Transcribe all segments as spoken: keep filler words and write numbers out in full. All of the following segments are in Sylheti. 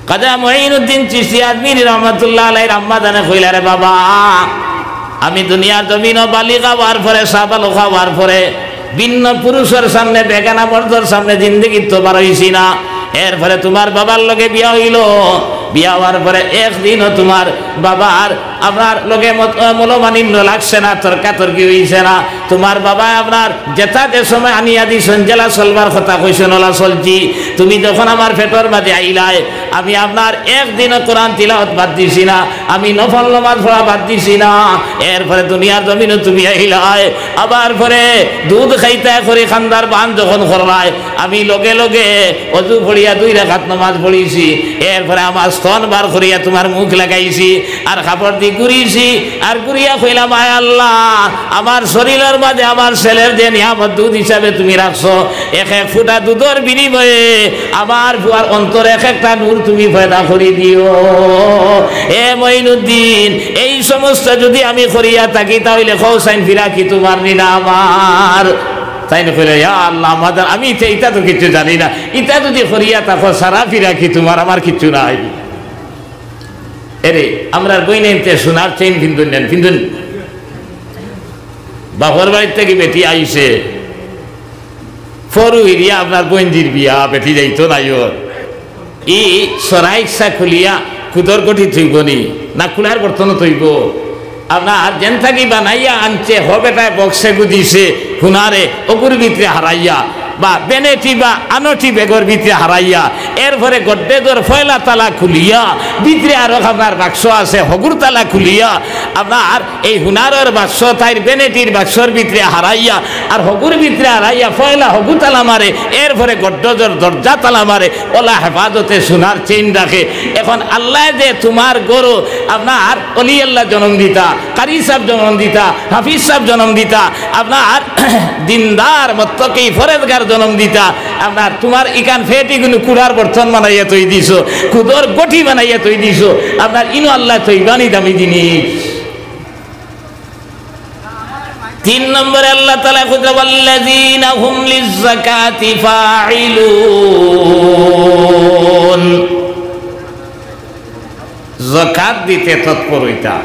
খাজা মঈনুদ্দিন চিশতি আজমিরী রহমাতুল্লাহ আলাইহির আম্মা জানে কইলা, "রে বাবা, আমি দুনিয়ার জমিনো বালিগা অওয়ার পরে, সাবালক অওয়ার পরে ভিন্ন পুরুষর সামনে, বেগানা মর্দর সামনে জিন্দেগিত বার অইছি না। এরপরে তুমার বাবার লগে বিয়া অইলো, বিয়া অওয়ার পরে একদিনও তুমার বাবার, আপনার লগে মত-, মনোমালিন্য লাগছে না, তর্কাতর্কি অইছে না। তুমার বাবায় আপনার যেতা যে সময় আনিয়া দিছইন, যেলা চলবার কথা কইছইন, অলা চলছি। তুমি যখন আমার পেটর মাঝে আইলায়, আমি আপনার একদিনও কোরআন তিলাওয়াত বাদ দিছি না, আমি নফল নমাজ পড়া বাদ দিছি না। এরপরে দুনিয়ার জমিনো তুমি আইলায়, আবার পরে দুধ খাইতায় করি কান্দার বান যখন করলায়, আমি লগে লগে অজু পড়িয়া দুই রাকাত নমাজ পড়ছি। এরপরে আমার স্তন বার করিয়া তুমার মুখ লাগাইছি, আর কাপড় দি গুরিছি, আর গুরিয়া কইলাম, 'আয় আল্লাহ, আমার শরীলর মাঝে আমার ছেলের যে নিয়ামত দুধ হিসাবে তুমি রাখছো, এক এক ফুটা দুধর বিনিময়ে আমার পুয়ার অন্তরে এক একটা নূর তুমি পয়দা করি দিও।'" এ মঈনুদ্দিন, এই সমস্ত যুদি আমি করিয়া থাকি, তা অইলে কও চাইন ফিরাকি তুমার নি না আমার? তাইন কইলা, "ইয়া আল্লাহ, আমাদের, আমি ইতা, ইতা তো কিচ্ছু জানি না, ইতা যুদি করিয়া থাকো, সারা ফিরাকি তুমার, আমার কিচ্ছু নাই।" এরে, আমরার বইনাইন্তে সোনার চেইন পিন্দইন না নি, পিন্দইন না? বাপর বাড়ির থাকি বেটি আইছে, ফরু হিরিয়া আপনার বইনজির বিয়া, বেটি যাইতো নাইও। ই সরাইকসা খুলিয়া কুদর গটি থইবো নি, না কুলার বর্তন থইবো? আপনার যেন থাকি বানাইয়া আনছে, হ বেটায় বক্সে গুদিছে, হুনারে অগুর ভিতরে হারাইয়া, বা বেনেটি বা আনটি বেগর ভিতরে হারাইয়া, এরপরে গড্ডেজর পয়লা তালা খুলিয়া, ভিতরে আরো আপনার বাক্স আছে, হগুর তালা খুলিয়া, আপনার এই হুনারর বাক্স, তাইর বেনেটির বাক্সর ভিতরে হারাইয়া, আর হগুর ভিতরে হারাইয়া, পয়লা হগু তালা মারে, এরপরে গড্ডেজর দরজা তালা মারে, অলা হেফাজতে সোনার চেইন রাখে। এখন আল্লায় যে তুমার ঘরো আপনার অলি আল্লাহ জনম দিতা, কারি সাব জনম দিতা, হাফিজ সাব জনম দিতা, আপনার দিনদার, মত্তকি, ফরেজগার জনম দিতা, আপনার তুমার ইখান ফেটি গুনু কুড়ার বর্তন বানাইয়া থই দিছো, কুদর গটি বানাইয়া থই দিছো, আপনার ইনো আল্লায় থইবা নি দামি জিনিস। তিন নম্বরে আল্লাহ তাআলা কইরা, "ওয়াল্লাযীনা হুম লিয-যাকাতি ফাইলুন।" যাকাত দিতে তৎপর অইতা।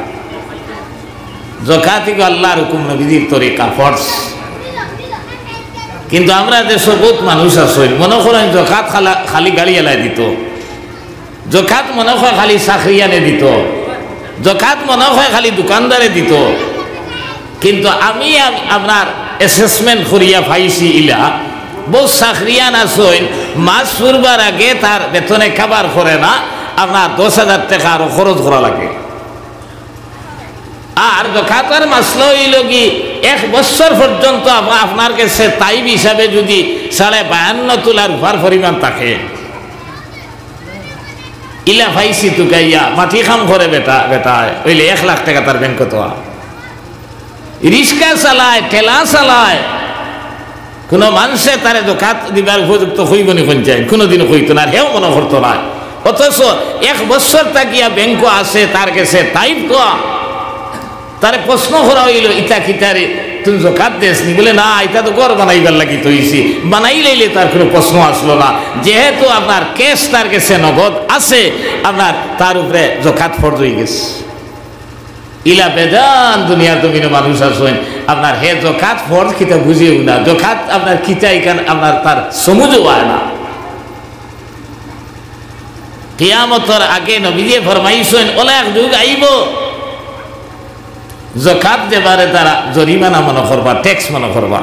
যাকাত ইগু আল্লাহর হুকুম, নবীজির তরিকা, ফরজ। কিন্তু আমরার দেশো বউত মানুষ আছে, মনো করইন যাকাত খালা-, খালি গাড়িআলায় দিতো, যাকাত মনো কয় খালি চাকরিয়ানে দিতো, যাকাত মনো কয় খালি দোকানদারে দিতো। কিন্তু আমি আম-, আপনার assessment করিয়া পাইছি ইলা, বউত চাকরিয়ান আছইন, মাস ফুরবার আগে তার বেতনে cover করে না, আপনার দশ হাজার টেকা আরো খরচ করা লাগে। আর যাকাতর মাসলা অইলো কি, এক বছর পর্যন্ত আপ-, আপনার গেছে তাইব হিসাবে যুদি সাড়ে বায়ান্ন তুলার উপর পরিমাণ থাকে, ইলা পাইছি তুকাইয়া, মাটি কাম করে বেটা, বেটায়, অইলে এক লাখ টেকা তার ব্যাংকো থোয়া। রিক্সা চালায়, ঠেলা চালায়, কুনু মানষে তারে যাকাত দিবার উপযুক্ত কইবো নি কইন চাইন? কুনুদিন কইতো না, আর হেও মনো করতো না। অথচ এক বছর থাকিয়া ব্যাংকো আছে, তার গেছে তাইব থোয়া। তারে প্রশ্ন করা অইলো, "ইতা কিতা রে, তুই যাকাত দেস নি?" বলে, "না, ইতা তো ঘর বানাইবার লাগি থইছি।" বানাইলাইলে তার কুনু প্রশ্ন আসলো না, যেহেতু আপনার cash তার গেছে নগদ আছে, আপনার তার উপরে যাকাত ফরজ অইগেছে। ইলা বেজান দুনিয়ার জমিনো মানুষ আছইন, আপনার হে যাকাত ফরজ কিতা বুঝেও না, যাকাত আপনার কিতা ইখান আপনার তার সমুজও অয় না। কিয়ামতর আগে নবীজিয়ে ফরমাইছইন, অলা এক যুগ আইবো, যাকাত দেবারে তারা জরিমানা মনো করবা, tax মনো করবা।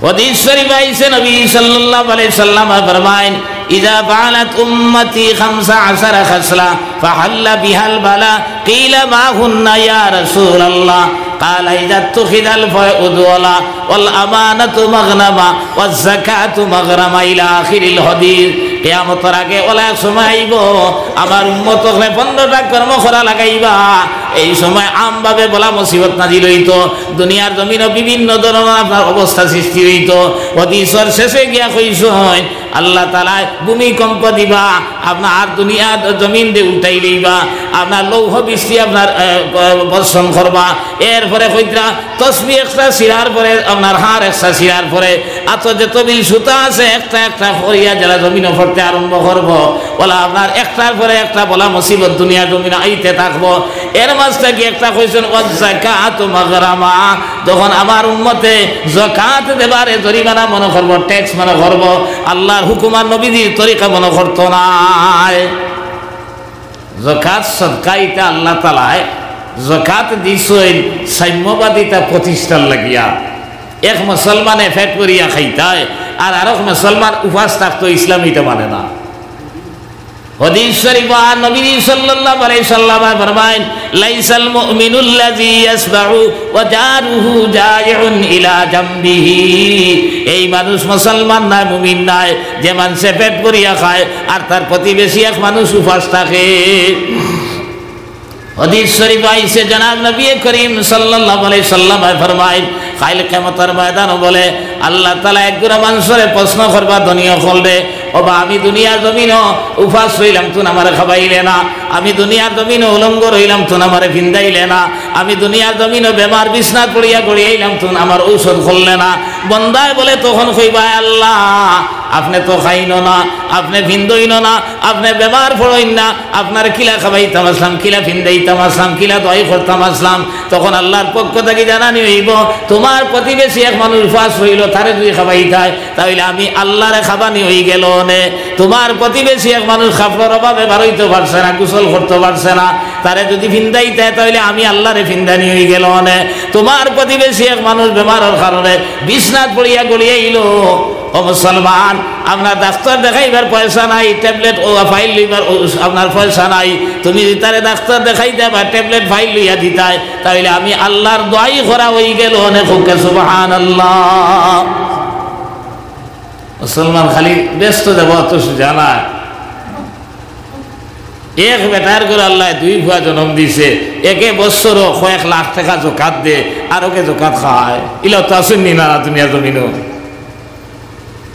হাদিস শরীফ আইছে, নবী সাল্লাল্লাহু আলাইহি সাল্লাম ফরমাইন, "ইযা ফাআলাত উম্মতি খামসা আশারা খাসলা ফাহাল্লা বিহাল বালা।" কিলা, "মা হুন্না ইয়া রাসূলাল্লাহ?" ক্বালা, "ইযা তুখিযাল ফায়উ দুলা, ওয়াল আমানাতু মাগনামা, ওয়াজ যাকাতু মাগরামা," ইলা আখিরিল হাদিস। কিয়ামতর আগে অলা এক সময় আইবো, আমার উম্মত অকলে পনেরোটা কর্ম করা লাগাইবা। এই সময় আমভাবে বালা মুসিবত নাজিল অইতো, দুনিয়ার জমিনো বিভিন্ন ধরনর আপনার অবস্থা সৃষ্টি অইতো। হাদিসর শেষে গিয়া কইছইন, আল্লাহ তাআলায় ভূমিকম্প দিবা, আপনার দুনিয়ার জমিন দে উল্টাই লইবা, আপনার লৌহ বৃষ্টি আপনার, আহ, বর্ষণ করবা। এরপরে কইতরা তসবি একটা ছিড়ার পরে, আপনার হাড় একটা ছিড়ার পরে, আতো যত বিল সুতা আছে একটা একটা করিয়া যেলা জমিনো পড়তে আরম্ভ করবো। বলা আপনার একটার পরে একটা বলা মুসিবত দুনিয়ার জমিনো আইতে থাকবো। এর মাঝ থাকি একটা কইছইন, "ওয়াজ জাকাতু মাগরামা।" যখন আমার উম্মতে জাকাত দেবারে জরিমানা মনো করবো, ট্যাক্স মনো করবো, আল্লার হুকুম আর নবীজির তরিকা মনো করতো নায়। জাকাত সদকা ইতা আল্লা তাআলায় জাকাত দিছইন সাম্যবাদিতা প্রতিষ্ঠার লাগিয়া। এক মুসলমানে পেট ভরিয়া খাইতায়, আর আরক মুসলমান উপাস থাকতো, ইসলাম ইটা মানে না। হাদিস শরিফো নবীজি সাল্লাল্লাহু আলাইহি ওয়াসাল্লামে ফরমাইন, "লাইসাল মুমিনুল্লাযী ইয়াশবাউ ওয়া জারুহু জাইউন ইলা জামবিহি।" এই মানুষ মুসলমান নায়, মুমিন নায়, যে মানষে পেট ভরিয়া খায় আর তার প্রতিবেশী এক মানুষ উপাস থাকে। হাদিস শরিফো আইছে, জনাব নবী করিম সাল্লাল্লাহু আলাইহি ওয়াসাল্লামে ফরমাইন, কাইল কিয়ামতর ময়দানো বলে আল্লা তাআলায় এক গুরা মানষরে প্রশ্ন করবা, ধনী অকলরে, "ওবা, আমি দুনিয়ার জমিনো উপাস রইলাম তুন আমারে খাবাইলে না, আমি দুনিয়ার জমিনো উলঙ্গ রইলাম তুন আমারে ফিন্দাইলে না, আমি দুনিয়ার জমিনো বেমার বিছনাত পড়িয়া গড়িয়াইলাম তুন আমার ঔষধ করলে না।" বন্দায় বলে তখন কইবা, "আল্লা, আপনে তো খাইনো না, আপনে ফিন্দইনো না, আপনে বেমার পড়ইন না, আপনারে কিলা খাবাইতাম আছলাম, কিলা ফিন্দাইতাম আছলাম, কিলা দোয়াই করতাম আছলাম।" তখন আল্লার পক্ষ থাকি জানানি অইবো, "তুমার প্রতিবেশী এক মানুষ উপাস রইলো, তারে যুদি খাবাইতায়, তা অইলে আমি আল্লারে খাবানি অইগেলো নে। তুমার প্রতিবেশী এক মানুষ কাপড়র অভাবে বারইতো পারছে না, গোসল করতো পারছে না, তারে যুদি ফিন্দাইতায়, তা অইলে আমি আল্লারে ফিন্দানি অইগেলো নে। তুমার প্রতিবেশী এক মানুষ বেমারর কারণে বিছনাত পড়িয়া গড়িয়াইলো, ও মুসলমান, আপনার ডাক্তার দেখাইবার পয়সা নাই, ট্যাবলেট ও ফাইল লইবার ও আপনার পয়সা নাই, তুমি তারে ডাক্তার দেখাইতায় বা ট্যাবলেট ফাইল লইয়া দিতায়, তা অইলে আমি আল্লার দোয়াই করা অইগেলো নে।" কউক্কা সুবহানাল্লাহ। মুসলমান খালি বেহেস্তো যাইবো অতো সুজা নায়। এক বেটার ঘরো আল্লায় দুই পুয়া জনম দিছে, একে বছরো কয়েক লাখ টেকা জকাত দে, আরোকে জকাত খায়। ইলা তো আছইন নি না দুনিয়ার জমিনো?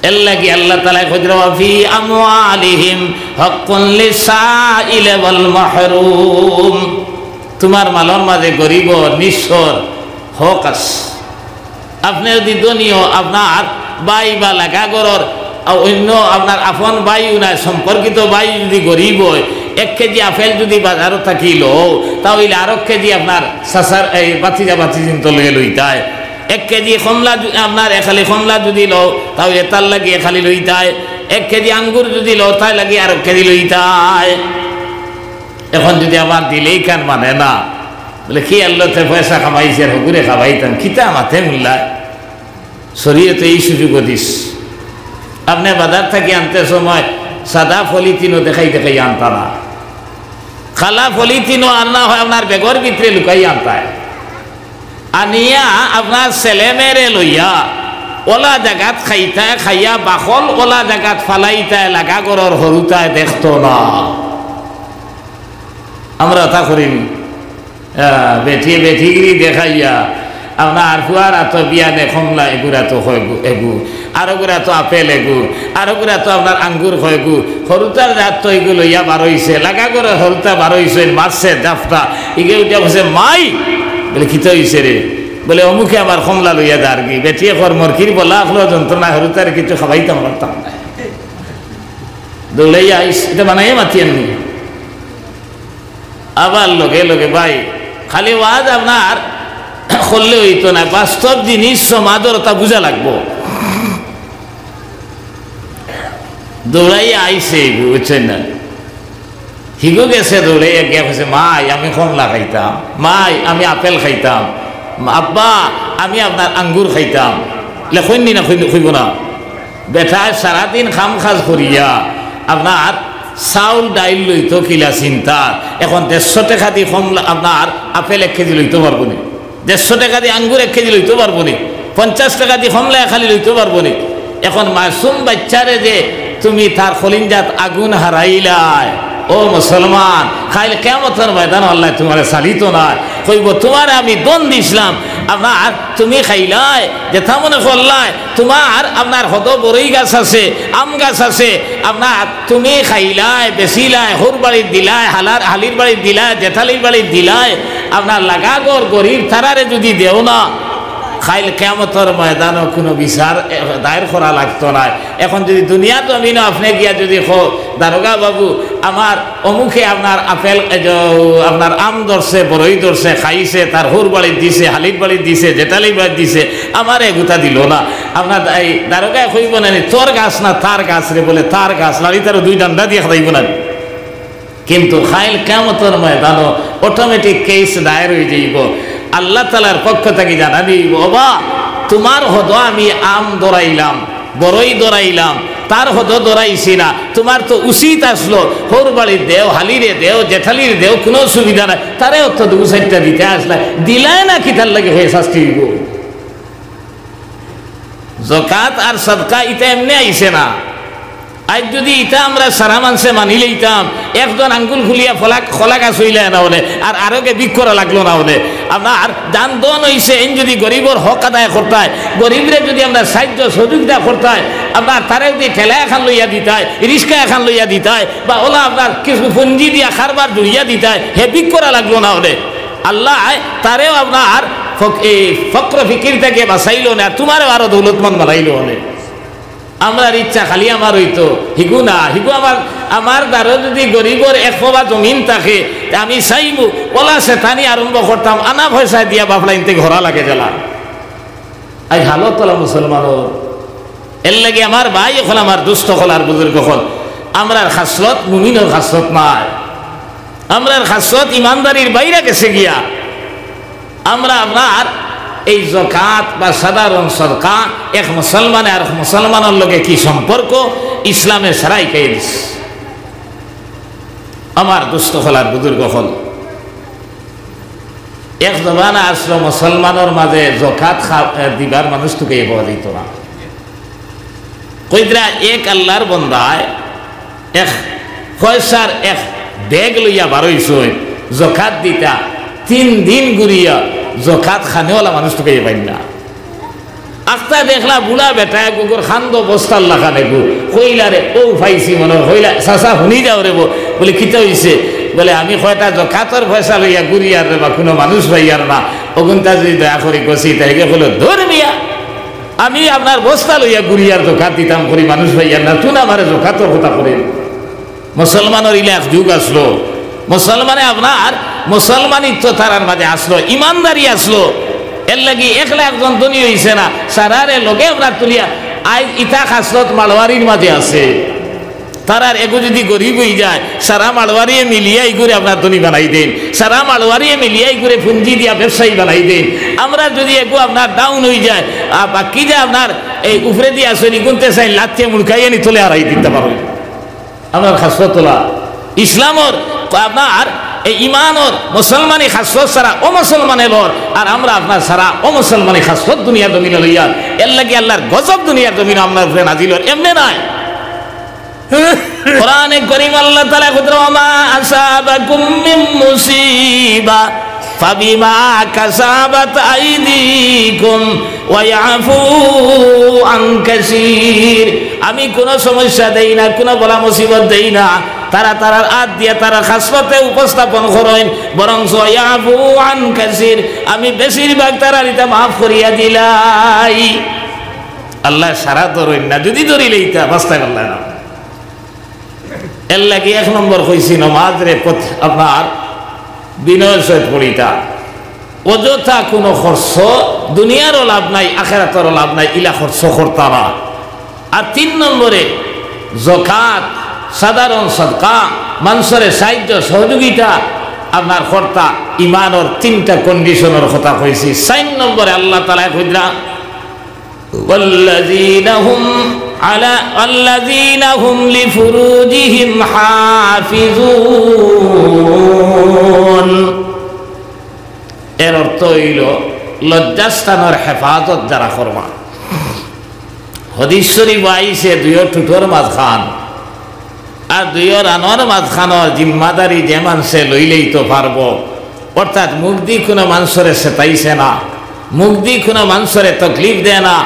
এরলাগি আল্লা তাআলায় কইরা, "ওয়া ফি আমওয়ালিহিম হাক্কুন লিসাইল ওয়াল মাহরুম।" তুমার মালর মাঝে গরিবর, নিঃস্বর হক আছে। আপনে যুদি ধনীও, আপনার ভাই বা লাগা ঘরর, আ, অইন্য আপনার আপন ভাইও নায়, সম্পর্কিত ভাই যুদি গরিব অয়, এক কেজি আপেল যুদি বাজারো থাকি লও, তা অইলে আরক কেজি আপনার চাচার, এই ভাতিজা ভাতিজিন্তর লগে লইতায়। এক কেজি কমলা যু-, আপনার এখালি কমলা যুদি লও, তা অইলে তার লাগি এখালি লইতায়। এক কেজি আঙ্গুর যুদি লও, তার লাগি আরক কেজি লইতায়। এখন যুদি আমার দিলে ইখান মানে না, বলে, "কি আল্লাতে পয়সা কামাইছে, হগুরে খাবাইতাম, কিতা মাতে মুল্লায়?" শরীয়তে এই সুযোগও দিছে। আপনে বাজার থাকি আনতে সময় সাদা পলিথিনও দেখাই দেখাই আনতা না, কালা পলিথিনও আনা অয়, আপনার ব্যাগর ভিতরে লুকাই আনতায়। আনিয়া আপনার ছেলে মেয়েরে লইয়া অলা জাগাত খাইতায়, খাইয়া বাকল অলা জাগাত ফালাইতায়, লাগা ঘরর হুরুতায় দেখতো না। আমরা তা করিনি। আহ, বেটিয়ে বেটিগিরি দেখাইয়া আপনার ফুয়ার আতো বিয়ানে কমলা এগুর আতো কয়গু, এগু, আরোগুর আতো আপেল এগু, আরোগুর আতো আপনার আঙ্গুর কয়গু, হুরুতার জাত তো এগু লইয়া বারইছে, লাগা ঘরর হুরুতা বারইছে, মারছে দাফটা, ইগে উঠিয়া কইছে, "মাই," বলে, "কিতা অইছে রে?" বলে, "অমুকে আমার কমলা লইয়া যারগি।" বেটিয়ে কর, "মরকির বলা আখলো যন্ত্রণায় হুরুতারে কিচ্ছু খাবাইতাম পারতাম না।" দৌড়াইয়া আইস, ইটা বানাইয়া মাতি আননি। আবার লগে লগে ভাই, খালি ওয়াজ আপনার করলে অইতো না, বাস্তব জিনিস সমাজর তা বুঝা লাগবো। দৌড়াইয়া আইছে, বুঝছইন না? হিগু গেছে দৌড়াইয়া গিয়া কইছে, "মাই, আমি কমলা খাইতাম, মাই, আমি আপেল খাইতাম, আব্বা, আমি আপনার আঙ্গুর খাইতাম।" লেখইন নি না, কইন-, কইবো না? বেটায় সারাদিন কাম কাজ করিয়া আপনার চাউল ডাইল লইতো কিলা চিন্তা, এখন দেড়শো টেকা দি কমলা, আপনার আপেল এক কেজি লইতো পারবো নি? দেড়শো টেকা দি আঙ্গুর এক কেজি লইতো পারবো নি? পঞ্চাশ টেকা দি কমলা এখালি লইতো পারবো নি? এখন মাসুম বাইচ্চারে যে তুমি তার কলিঞ্জাত আগুন হারাইলায়, ও মুসলমান, কাইল কিয়ামতর ময়দানো আল্লায় তুমারে ছাড়িতো নায়। কইবো, "তুমারে আমি ধন দিছলাম, আপনার তুমি খাইলায়, যেতা মনে করলায়, তুমার আপনার কত বড়ই গাছ আছে, আম গাছ আছে, আপনার তুমি খাইলায়, বেচিলায়, হউর বাড়িত দিলায়, হালার, হালির বাড়িত দিলায়, জেঠালির বাড়িত দিলায়, আপনার লাগা ঘর গরিব তারারে যুদি দেও না, কাইল কিয়ামতর ময়দানো কুনু বিচার, এ, দায়ের করা লাগতো নায়। এখন যুদি দুনিয়ার জমিনো আপনে গিয়া যুদি কও, "দারোগা বাবু, আমার অমুকে আপনার আপেল, এ, য-, আপনার আম ধরছে, বড়ই ধরছে, খাইছে, তার হউর বাড়িত দিছে, হালির বাড়িত দিছে, জেঠালির বাড়িত দিছে, আমারে এগুতা দিলো না।" আপনার এই দারোগায় কইবো না নি, "তোর গাছ না তার গাছ রে?" বলে, "তার গাছ।" লাড়ি তারও দুই ডান্ডা দিয়া খেদাইবো না নি? কিন্তু কাইল কিয়ামতর ময়দানো automatic case দায়ের অইযাইবো। আল্লাহ তাআলার পক্ষ থাকি জানা দিবো, "ওবা, তুমার হদো আমি আম ধরাইলাম, বড়ই ধরাইলাম, তার হদো ধরাইছি না। তুমার তো উচিত আছলো, হউর বাড়ির দেও, হালিরে দেও, জেঠালির দেও, কুনু অসুবিধা নাই। তারে অত দুই চাইরটা দিতে আছলায়, দিলায় না, কিতার লাগি অউ শাস্তি অইবো?" জকাত আর সদকা ইতা এমনে আইছে না। আইজ যুদি ইতা আমরা সারা মানষে মানি লইতাম, একজন আঙ্গুল খুলিয়া ফলাক, খলা গাছ অইলা না অনে, আর আরোকে ভিক করা লাগলো না অনে। আপনার দান দন অইছে, এইন যুদি গরিবর হক আদায় করতায়, গরিবরে যুদি আমরা সাহায্য সহযোগিতা করতায়, আপনার তারে যুদি ঠেলা এখান লইয়া দিতায়, রিস্কা এখান লইয়া দিতায়, বা অলা আপনার কিছু পুঞ্জি দিয়া কারবার জুড়িয়া দিতায়, হে ভিক করা লাগলো না অনে। আল্লায় তারেও আপনার ফক-, এই ফক্র ফিকির থাকি বাঁচাইলো না, আর তুমারেও আরো দৌলতমন্দ বানাইলো অনে। আমরার ইচ্ছা খালি আমার অইতো, হিগু না, হিগু আমার, আমার দ্বারো যুদি গরিবর এক ফবা জমিন থাকে, তে আমি চাইমু, অলা শেতানি আরম্ভ করতাম, আনা পয়সা দিয়া বাফলাইন থাকি হরা লাগে জ্বালা। আইজ হালত অলা মুসলমানর। এরলাগি আমার ভাই অকল, আমার দুস্ত অকল আর বুজুর্গ অকল, আমরার খাসলত মুমিনর খাসলত নায়। আমরার খাসলত ইমানদারির বাইরে গেছে গিয়া। আমরা আপনার এই জকাত বা সাধারণ সদকা, এক মুসলমানে আর মুসলমানর লগে কি সম্পর্ক, ইসলামে সারাই কইয়া দিছে। আমার দুস্ত অকল আর বুজুর্গ অকল, এক জমানা আছলো মুসলমানর মাঝে জকাত খা-, এ, দিবার মানুষ তুকাইয়া পাওয়া যাইতো না। কইতরা এক আল্লার বন্দায় এক পয়সার এক ব্যাগ লইয়া বারইছইন জকাত দিতা, তিন দিন ঘুরিয়া জকাত খানেওয়ালা মানুষ তুকাইয়া পাইন না। আখতা দেখলা বুড়া বেটা এগুর কান্দো বস্তার লাখান এগু। কইলা রে, "অউ পাইছি মনো অয়।" কইলা, "চাচা, হুনি যাও রে বো।" বলে, "কিতা অইছে?" বলে, "আমি কয়টা জকাতর পয়সা লইয়া ঘুরিয়ার রে বা, কুনু মানুষ পাইয়ার না। অগুনতা যুদি দয়া করি গছি, তাইলে কইলো, 'ধুর মিয়া, আমি আপনার বস্তা লইয়া ঘুরিয়ার জকাত দিতাম করি, মানুষ পাইয়ার না, তুন আমারে জকাতর কথা কইরে।'" মুসলমানর ইলা এক যুগ আছলো। মুসলমানে আপনার মুসলমানিত্ব তারার মাঝে আছলো, ইমানদারি আছলো। এরলাগি একলা একজন ধনী অইছে না, সারারে লগে আপনার তুলিয়া। আইজ ইতা খাসলত মারওয়ারির মাঝে আছে। তারার এগু যুদি গরিব অইযায়, সারা মারওয়ারিয়ে মিলিয়া ইগুরে আপনার ধনী বানাই দেইন, সারা মারওয়ারিয়ে মিলিয়া ইগুরে পুঞ্জি দিয়া ব্যবসায়ী বানাই দেইন। আমরার যুদি এগু আপনার down অইযায়, আর বাকি যে আপনার এই উপরেদি আছইন, ইগুনতে চাইন লাথিয়ে মুড়কাইয়া নি তলে হারাই দিতা পারইন। আমরার খাসলত অলা ইসলামর, আপনার এই ইমানর, মুসলমানি খাসলত সারা অমুসলমানে লর, আর আমরা আপনার সারা অমুসলমানি খাসলত দুনিয়ার জমিনো লইয়ার। এরলাগি আল্লার গজব দুনিয়ার জমিনো আমরার উপরে নাজিল অর, এমনে নায়। কোরআনে করিম আল্লাহ তাআলায় কইরা, "ওয়া মা আসাবাকুম মিন মুসিবা ফাবিমা কাসাবাত আইদিকুম ওয়া ইয়াফু আন কাসীর।" আমি কুনু সমস্যা দেই না, কুনু বালা মুসিবত দেই না। তারা তারার আত দিয়া তারার খাসলতে উপস্থাপন করইন, বরং ওয়া ইয়াফু আন কাসীর, আমি বেশিরভাগ তারার ইতা মাফ করিয়া দিলাই। আল্লায় সারা ধরইন না, যুদি ধরিলে ইতা বাস্তা করলা না। এরলাগি এক নম্বর কইছি, নমাজরে প্রত-, আপনার বিনয়র সহিত পড়িতা। অযথা কুনু খরচ, দুনিয়ারও লাভ নাই, আখেরাতরও লাভ নাই, ইলা খরচ করতা না। আর তিন নম্বরে জকাত, সাধারণ সদকা, মানষরে সাহায্য সহযোগিতা, আপনার করতা, ইমানর তিনটা conditionর কথা কইছি। চাইর নম্বরে আল্লাহ তাআলায় কইরা, والذين هم على، والذين هم لفروجهم حافظون। এর অর্থ অইলো লজ্জাস্থানর হেফাজত যারা করবা। হাদিস শরীফো আইছে, দুইও ঠুটর মাঝখান আর দুইও রানর মাঝখানর জিম্মাদারি যে মানষে লইলেই তো পারবো, অর্থাৎ মুখদি কুনু মানষরে সেতাইছে না, মুখদি কুনু মানষরে তকলিফ দেয় না,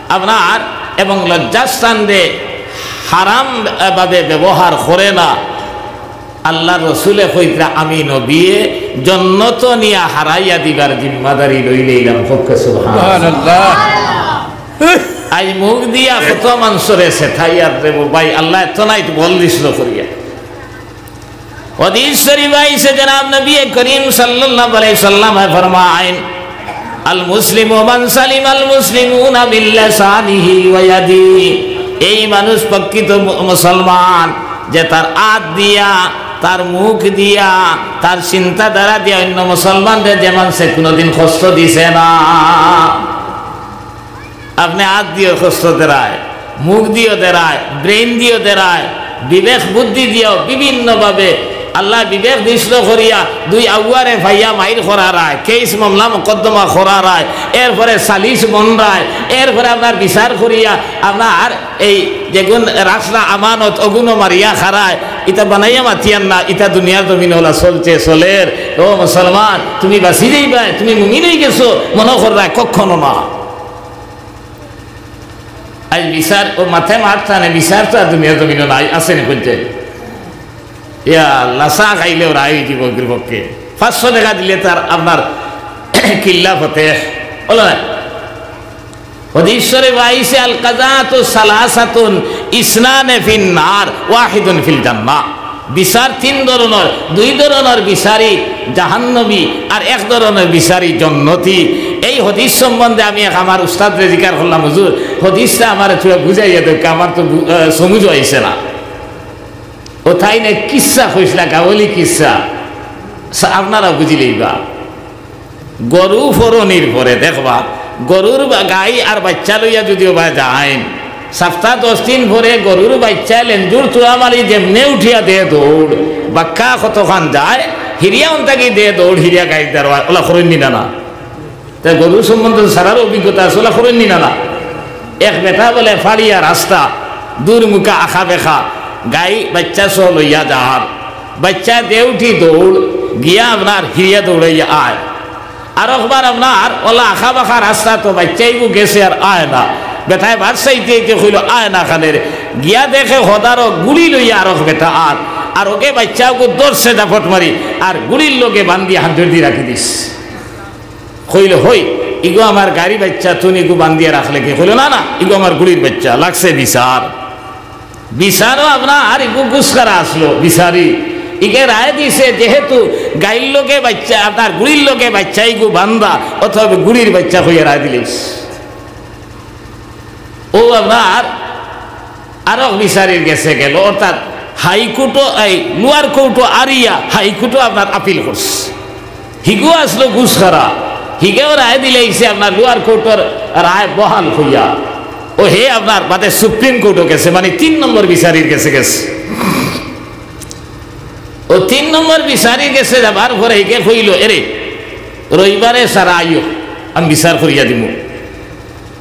আপনার এবং লজ্জাস্থানরে হারাম ভাবে ব্যবহার করে না, আল্লার রসুলে কইতরা, "আমি নবিয়ে জন্নত নিয়া হারাইয়া দিবার জিম্মাদারি লইলাইলাম।" কউক্কা সুবহানাল্লাহ। সুবহানাল্লাহ। আইজ মুখ দিয়া কত মানষরে সেতাইয়ার রে বা ভাই, আল্লায় এত নাইত বল দিছলো করিয়া। হাদিস শরিফ আইছে, জনাব নবী করিম সাল্লাল্লাহু আলাইহি ওয়াসাল্লামে ফরমাইন, "আল মুসলিমু মান সালিমাল মুসলিমুনা মিন লিসানিহি ওয়া ইয়াদিহি।" এই মানুষ প্রকৃত মু-, মুসলমান, যে তার আত দিয়া, তার মুখ দিয়া, তার চিন্তাধারা দিয়া অইন্য মুসলমানরে যে মানষে কুনুদিন কষ্ট দিছে না। আপনে আত দিও কষ্ট দেরায়, মুখ দিও দেরায়, brain দিও দেরায়, বিবেক বুদ্ধি দিও বিভিন্নভাবে। আল্লায় বিবেক দিছলো করিয়া দুই আউয়ারে পাইয়া মাইর করারায়, কেইস মামলা মকদ্দমা করারায়, এরপরে সালিশ বনরায়, এরপরে আপনার বিচার করিয়া আপনার এই যেগুন রাখলা আমানত অগুনও মারিয়া খারায়। ইতা বানাইয়া মাতিয়ার না, ইতা দুনিয়ার জমিনো অলা চলছে, চলের। ও মুসলমান, তুমি বাঁচি যাইবায়, তুমি মুমিন অইগেছো মনো কররায়, কখনো না। আইজ বিচার, ও মাথায় মারতা নে, বিচার তো আর দুনিয়ার জমিনো নাই, আছে নি কইতে? ইয়া আল্লাহ, চা খাইলেও রায় অইযিবো অগুর পক্ষে। পাঁচশো টেকা দিলে তার আপনার কিল্লা ফতেহ। অলা না? হাদিস শরিফ আইছে, "আল কাযাতু সালাসাতুন, ইসনানে ফিন নার, ওয়াহিদুন ফিল জান্নাহ।" বিচার তিন ধরনর, দুই ধরনর বিচারি জাহান্নামী, আর এক ধরনর বিচারি জন্নতি। এই হাদিস সম্বন্ধে আমি এক আমার উস্তাদরে জিকার করলাম, "হুজুর, হাদিসটা আমারে থুড়া বুঝাইয়া দেউক্কা, আমার তো বু-, আহ, সমুজ অইছে না।" ও তাইন এক কিচ্ছা কইছলা, গাওয়ালি কিচ্ছা, সা-, আপনারা বুঝিলাইবা। গরু ফরনির পরে দেখবা, গরুর বা-, গাই আর বাইচ্চা লইয়া যুদি ওবা যাইন, সাপ্তা দশ দিন পরে গরুর বাইচ্চায় লেঞ্জুর তুড়া মারি যেমনে উঠিয়া দে দৌড়, বাক্কা কতখান যায়, হিরিয়া অন থাকি দে দৌড়, হিরিয়া গাইর দারোয়ায়, অলা করইন নি না না? তে গরু সম্বন্ধে সারার অভিজ্ঞতা আছে, অলা করইন নি না না? এক বেটা বলে ফাড়িয়া রাস্তা, দুরমুখা আখা বেখা, গাই বাইচ্চা সহ লইয়া যার, বাইচ্চা দে উঠি দৌড়, গিয়া আপনার হিরিয়া দৌড়াইয়া আয়। আর একবার আপনার অলা আখা বাখা রাস্তা তো বাইচ্চাইগু গেছে আর আয় না। বেটায় বাট চাইতে চাইতে কইলো, "আয় না খানের।" গিয়া দেখে হদারো গুড়ি লইয়া আরক বেটা আর, আর ওকে বাইচ্চাগু ধরছে জাপট মারি, আর গুড়ির লগে বান্ধিয়া হান্ডুর দি রাখি দিছে। কইলো, "হই, ইগু আমার গাইর বাইচ্চা, তুন ইগু বান্ধিয়া রাখলে কি?" কইলো, "না, না, ইগু আমার গুড়ির বাইচ্চা, লাগছে বিচার।" বিচারও আপনার ইগু গুসখারা আছলো, বিচারি। ইগে রায় দিছে, যেহেতু গাইর লগে বাইচ্চা, আপনার গুড়ির লগে বাইচ্চাইগু বান্ধা, অতএব গুড়ির বাইচ্চা কইয়া রায় দিলাইছে। ও আপনার আরক বিচারির গেছে গেলো, অর্থাৎ হাইকোর্টও, এই লোয়ার কোর্টও আরিয়া হাইকোর্টও আপনার আপিল করছে। হিগু আছলো গুসখারা, হিগেও রায় দিলাইছে আপনার লোয়ার কোর্টর রায় বহাল কইয়া। ও হে আপনার বাদে সুপ্রিম কোর্টও গেছে, মানে তিন নম্বর বিচারির গেছে গেছে। ও তিন নম্বর বিচারির গেছে যাবার পরে হিগে কইলো, "এরে, রবিবারে সারা আইও, আমি বিচার করিয়া দিমু।"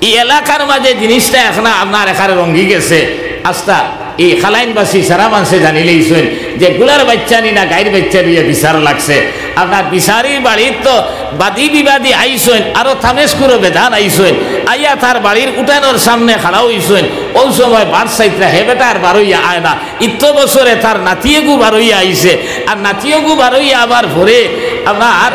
ই এলাকার মাঝে জিনিসটা এখন আপনার এখানে রঙ্গি গেছে। আস্তা ই খালাইনবাসী সারা মানষে জানিলাইছইন যে গুড়ার বাইচ্চা নি না গাইর বাইচ্চা লইয়া বিচার লাগছে। আপনার বিচারির বাড়িত তো বাদী বিবাদী আইছইন, আরো তামেশকুরো বেজান আইছইন, আইয়া তার বাড়ির উঠানোর সামনে খাড়া অইছইন। ওই সময় বাট চাইতরা হে বেটা আর বারইয়া আয় না। ইত্ত বছরে তার নাতিয়েগু বারইয়া আইছে, আর নাতিয়েগু বারইয়া আবার পরে আপনার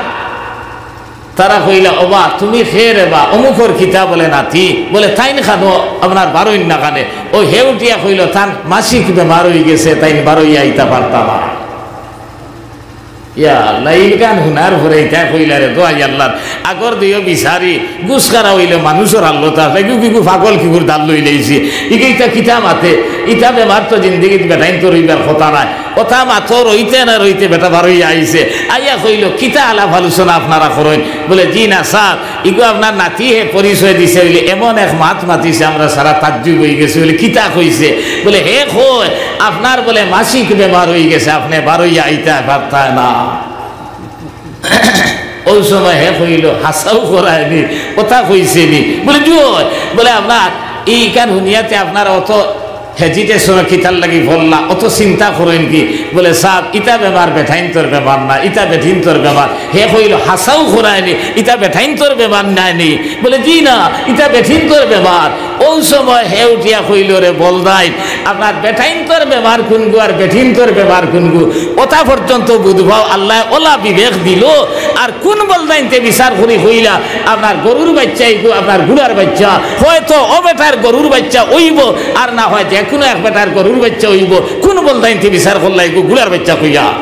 তারা কইলা, "ওবা, তুমি কে রে বা?" "অমুকর কিতা?" বলে, "নাতি।" বলে, "তাইন খানো আপনার বারইন না খানে?" ও হে উঠিয়া কইলো, "তান মাসিক বেমার অইগেছে, তাইন বারইয়া আইতা পারতা না।" ইয়া আল্লাহ, ইলখান হুনার পরে ইতা কইলা রে, দোয়াই আল্লাহর। আগর দিও বিচারি, গুসখারা অইলে মানুষর আল্লত আছে, কিগু কিগু পাগল কিগুর দাল লইলাইছে। ইগে ইতা কিতা মাতে? ইতা বেমার তো জিন্দেগিত বেটাইন্তর অইবার কথা নায়। কথা মাতো রইতে না রইতে বেটা বারইয়া আইছে। আইয়া কইলো, "কিতা আলাপ আলোচনা আপনারা করইন?" বলে, "জি না স্যার, ইগু আপনার নাতি হে পরিচয় দিছে, অইলে এমন এক মাত মাতিছে, আমরা সারা তাজ্জুব অইগেছি।" বলে, "কিতা কইছে?" বলে, "হে কয়, আপনার বলে মাসিক বেমার অইগেছে, আপনে বারইয়া আইতা পারতা না।" ওই সময় হে কইলো, "হাছাউ করায়নি, কথা কইছেনি?" বলে, "জি অয়।" বলে, "আপনার ইখান হুনিয়াতে আপনার অত হেজিটেশন কিতার লাগি পড়লা, অত চিন্তা করইন কি?" বলে, "সাব, ইতা বেমার বেটাইন্তর বেমার না, ইতা বেটিন্তর বেমার।" হে কইলো, "হাছাউ করায়নি, ইতা বেটাইন্তর বেমার নায়নি?" বলে, "জি না, ইতা বেটিন্তর বেমার।" অউ সময় হে উঠিয়া কইলো, "রে বলদাইন, আপনার বেটাইন্তর বেমার কুনগু আর বেটিন্তর বেমার কুনগু, অতা পর্যন্ত বুঝবাও আল্লায় অলা বিবেক দিলো, আর কুন বলদাইন্তে বিচার করি কইলা, আপনার গরুর বাইচ্চা ইগু, আপনার ঘুড়ার বাইচ্চা, হয়তো অউ বেটার গরুর বাইচ্চা অইবো, আর না হয় যেকুনু এক বেটার গরুর বাইচ্চা অইবো, কুন বলদাইন্তে বিচার করলা ইগু ঘুড়ার বাইচ্চা কইয়া?"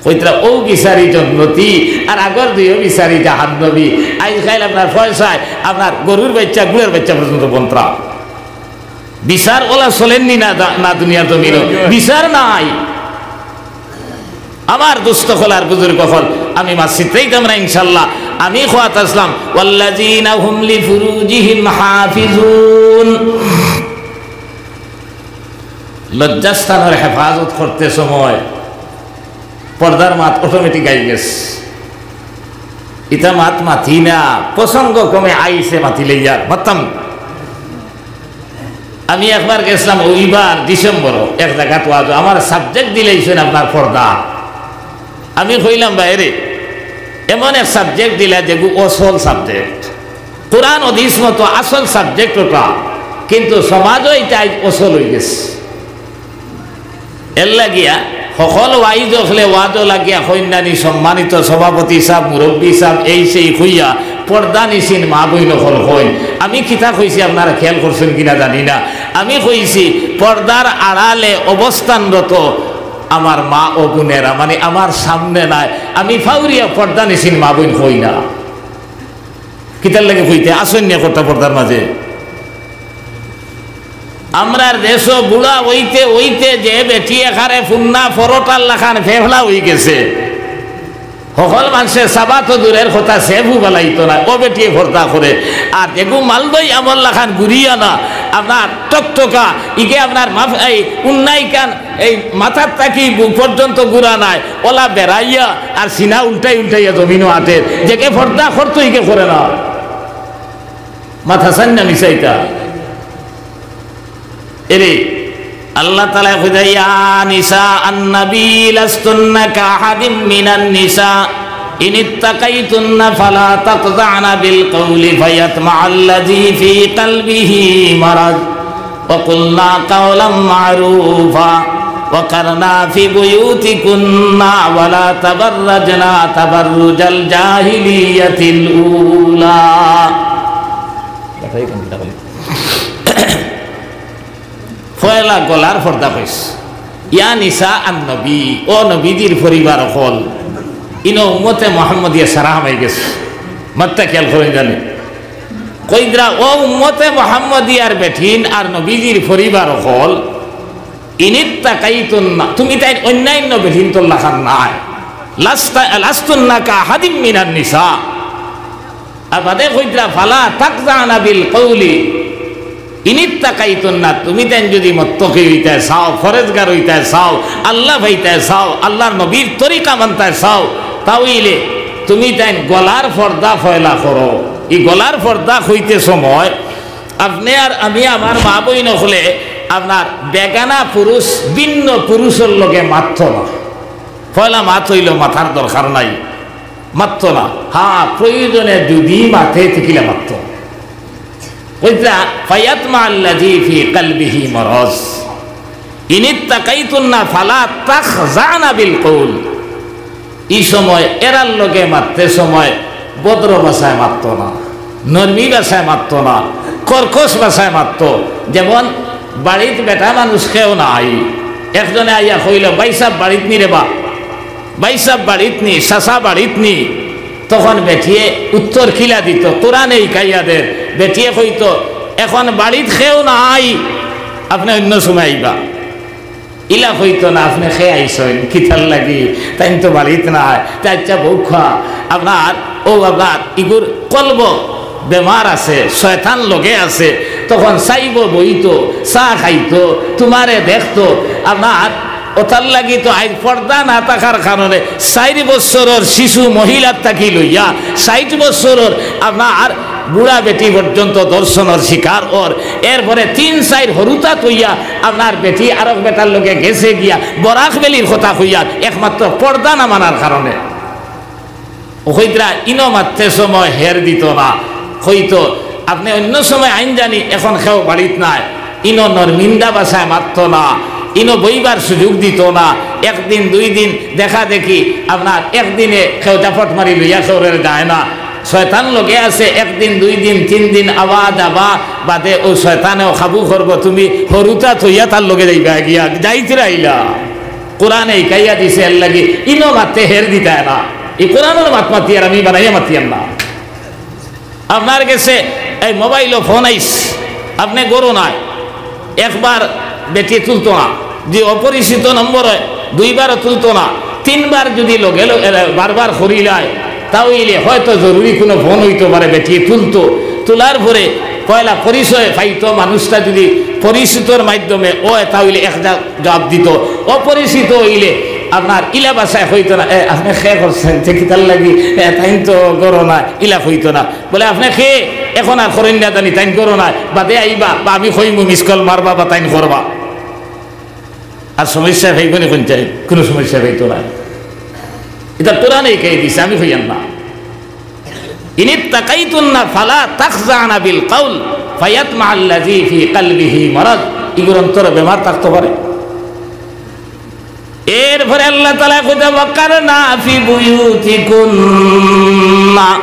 কইতরা, "অউ বিচারি জন্নতি, আর আগর দুইও বিচারি জাহান্নবী। আইজ কাইল আপনার পয়সায় আপনার গরুর বাইচ্চা, ঘুড়ার বাইচ্চা পর্যন্ত বনতরা।" বিচার অলা চলের নি না, না দুনিয়ার জমিনো? বিচার নাই। আমার দোস্ত অকল আর বুজুর্গ অকল, আমি মাত ছিতরাইতাম না ইনশাআল্লাহ। আমি কওয়াত আছলাম, "ওয়াল্লাযীনা হুম লিফুরুজিহিম হাফিজুন।" লজ্জাস্থানর হেফাজত করতে সময় পর্দার মাত automatic আইগেছে। ইতা মাত মাতি না, প্রসঙ্গ ক্রমে আইছে মাতিলে ইয়ার মাততাম। আমি একবার গেছলাম অউ ইবার ডিসেম্বরো এক জাগাত ওয়াজো, আমার subject দিলাইছইন আপনার পর্দা। আমি কইলাম, "ভাইরে, এমন এক subject দিলা যেগু অসল subject, কোরআন হাদিস মতো আসল subject অটা, কিন্তু সমাজো ইটা আইজ অসল অইগেছে।" এরলাগিয়া হকল ওয়াইজ অকলে ওয়াজো লাগিয়া কইন না নি, সম্মানিত সভাপতি সাব, মুরব্বি সাব, এই সেই কইয়া পর্দানিশীন মা-বইন অকল কইন। আমি কিতা কইছি আপনারা খেয়াল করছইন কিনা জানি না। আমি কইছি পর্দার আড়ালে অবস্থানরত আমার মা ও বোনেরা, মানে আমার সামনে নায়, আমি ফাউরিয়া পর্দানিশীন মা-বইন কই না। কিতার লাগি কইতে আছইন নি একটা পর্দার মাঝে? আমরার দেশো বুড়া অইতে অইতে যে বেটি একারে ফুন্না পরোটার লাখান ফেফলা অইগেছে, হকল মানষে চাবা তো দূরের কথা, সেফও বালাইতো না, অউ বেটিয়ে পর্দা করে। আর এগু মালদই আমর লাখান ঘুরিয়া না, আপনার টকটকা, ইগে আপনার মাফ-, এই উন্নাইকান, এই মাথার থাকি বুক পর্যন্ত ঘুরা নাই, অলা বেড়াইয়া আর সিনা উল্টাই উল্টাইয়া জমিনো আটের, যেগে পর্দা করতো ইগে করে না। মাত হাছা নি না মিছা ইতা? এরে, আল্লাহ তাআলায় কইরা, "ইয়া নিসা আন-নবী লাস্তুন্না কাআহাদিম মিনান নিসা, ইনিত্তাকাইতুন্না ফালা তাখযা'না বিল কাওলি ফায়াতমাআল্লাযী ফী কালবিহী মারাদ, ওয়া কুলনা কাওলাম মা'রুফা, ওয়া কারনা ফী বুয়ুতিকুন্না, ওয়া লা তাবাররাজনা তাবাররুজাল জাহিলিয়াতিল উলা।" পয়লা গলার পর্দা কইছে। ইয়া নিসা আন নবী, ও নবীজির পরিবার অকল। ইনো উম্মতে মুহাম্মদিয়া সারা হামাই গেছে। মাতটা খেয়াল করইন জানি। কইরা, ও উম্মতে মুহাম্মদিয়ার বেটিন আর নবীজির পরিবার অকল, ইনিত্তাকাইতুন্না, তুমি তাইন অইন্যাইন্য বেটিন্তর লাখান নায়। লাস্তা-, লাস্তুন্না কাআহাদিম মিনান নিসা। আর বাদে কইরা, "ফালা তাখযা'না বিল কাওলি, ইনিত্তাকাইতুন্না", তুমি তাইন যুদি মুত্তাকি অইতায় চাও, পরেজগার অইতায় চাও, আল্লাহ পাইতায় চাও, আল্লাহর নবীর তরিকা মানতায় চাও, তা অইলে তুমি তাইন গলার পর্দা পয়লা করো। ই গলার পর্দা কইতে সময় আপনে আর আমি, আমার মা-বইন অকলে আপনার বেগানা পুরুষ, ভিন্ন পুরুষর লগে মাততো না। পয়লা মাত অইলো, মাতার দরকার নাই। মাততো না। হ্যাঁ, প্রয়োজনে যুদি মাতে, তে কিলা মাততো। কইরা, "ফায়াতমাআল্লাযী ফী কালবিহী মারাদ। ইনিত্তাকাইতুন্না ফালা তাখযা'না বিল কাওল।" ই সময় এরার লগে মাততে সময় ভদ্র ভাষায় মাততো না, নরমি ভাষায় মাততো না, কর্কশ ভাষায় মাততো। যেমন বাড়িত বেটা মানুষ কেউ নাই, একজনে আইয়া কইলো, "ভাইসাব বাড়িত নি রে বা?" "ভাইসাব বাড়িত নি, চাচা বাড়িত নি?" তখন বেটিয়ে উত্তর কিলা দিতো, কোরআনে হিকাইয়া দের। বেটিয়ে কইতো, "এখন বাড়িত কেউ নাই, আপনে অইন্য সময় আইবা।" ইলা কইতো না, "আপনে কে আইছইন, কিতার লাগি? তাইন তো বাড়িত নাই।" তে আইচ্ছা বউখা, আপনার, ও আপনার ইগুর কলব বেমার আছে, শয়তান লগে আছে, তখন চাইবো বইতো, চা খাইতো, তুমারে দেখতো। আপনার অতার লাগি তো আইজ পর্দা না থাকার কারণে চাইর বছরর শিশু মহিলার থাকি লইয়া ষাইট বছরর আপনার বুড়া বেটি পর্যন্ত ধর্ষণর শিকার অর। এরপরে তিন চাইর হুরুতা থইয়া আপনার বেটি আরক বেটার লগে গেছে গিয়া বরাক ভ্যালির কথা কইয়ার একমাত্র পর্দা না মানার কারণে। ও কইতরা, ইনো মাততে সময় হের দিতো না, কইতো, আপনে অইন্য সময় আইন জানি, এখন কেউ বাড়িত নাই, ইনো নরমিন্দা ভাষায় মাততো না, ইনো বইবার সুযোগ দিতো না। একদিন দুই দিন দেখা দেখি, আপনার একদিনে কেউ জাপট মারি লইয়া কেউরে যায় না। শয়তান লগে আছে, একদিন দুই দিন তিন দিন আওয়া যাবা, বাদে অউ শয়তানেও কাবু করবো। তুমি হুরুতা থইয়া তার লগে যাইবা গিয়া, যাইতরাইলা। কোরআনে হিকাইয়া দিছে, এর লাগি ইনো মাতে হের দিতায় না। ই কোরআনর মাত মাতিয়ার, আমি বানাইয়া মাতিয়ার না। আপনার গেছে এই মোবাইলো ফোন আইস, আপনে ঘরো নাই, একবার বেটিয়ে তুলতো না, যে অপরিচিত নম্বর অয়, দুইবারও তুলতো না, তিনবার যদি লগে লগে, এ, বারবার করিলায়, তা অইলে হয়তো জরুরি কুনু ফোন অইতো পারে, বেটিয়ে তুলতো। তুলার পরে পয়লা পরিচয় পাইতো, মানুষটা যদি পরিচিতর মাধ্যমে অয়, তা অইলে এক জা-, জবাব দিতো। অপরিচিত অইলে আপনার ইলা ভাষায় কইতো না, "এ, আপনে কে করছেন, তে কিতার লাগি, এ, তাইন তো ঘরো না", ইলা কইতো না। বলে, "আপনে কে, এখন আর করইন না জানি, তাইন ঘরো না, বাদে আইবা, বা আমি কইমু, মিস কল মারবা বা তাইন করবা।" আর সমস্যা পাইবো নি কুনটায়? কুনু সমস্যা পাইতো না। ইটা কোরআনে হিকাই দিছে, আমি কইয়ার না। "ইনিত্তাকাইতুন্না ফালা তাখজানা বিল কাউল ফায়াতমা আল্লাযী ফি কালবিহি মারাদ।" ইগুর অন্তরো বেমার থাকতো পারে। এরপরে আল্লাহ তাআলা কইতা, "ওয়াকারনা ফি বুয়ুতিকুন্না।"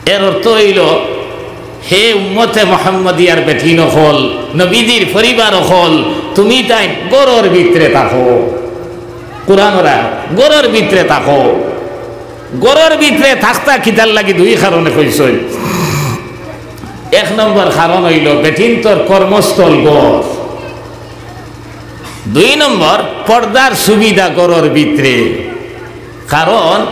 এর অর্থ অইলো, হে উম্মতে মুহাম্মদিয়ার বেটিন অকল, নবীজির পরিবার অকল, তুমি তাইন ঘরর ভিতরে থাকো। কোরআনর আয়াত, ঘরর ভিতরে থাকো। ঘরর ভিতরে থাকতা কিতার লাগি? দুই কারণে কইছইন। এক নম্বর কারণ অইলো, বেটিন্তর কর্মস্থল ঘর। দুই নম্বর, পর্দার সুবিধা ঘরর ভিতরে। কারণ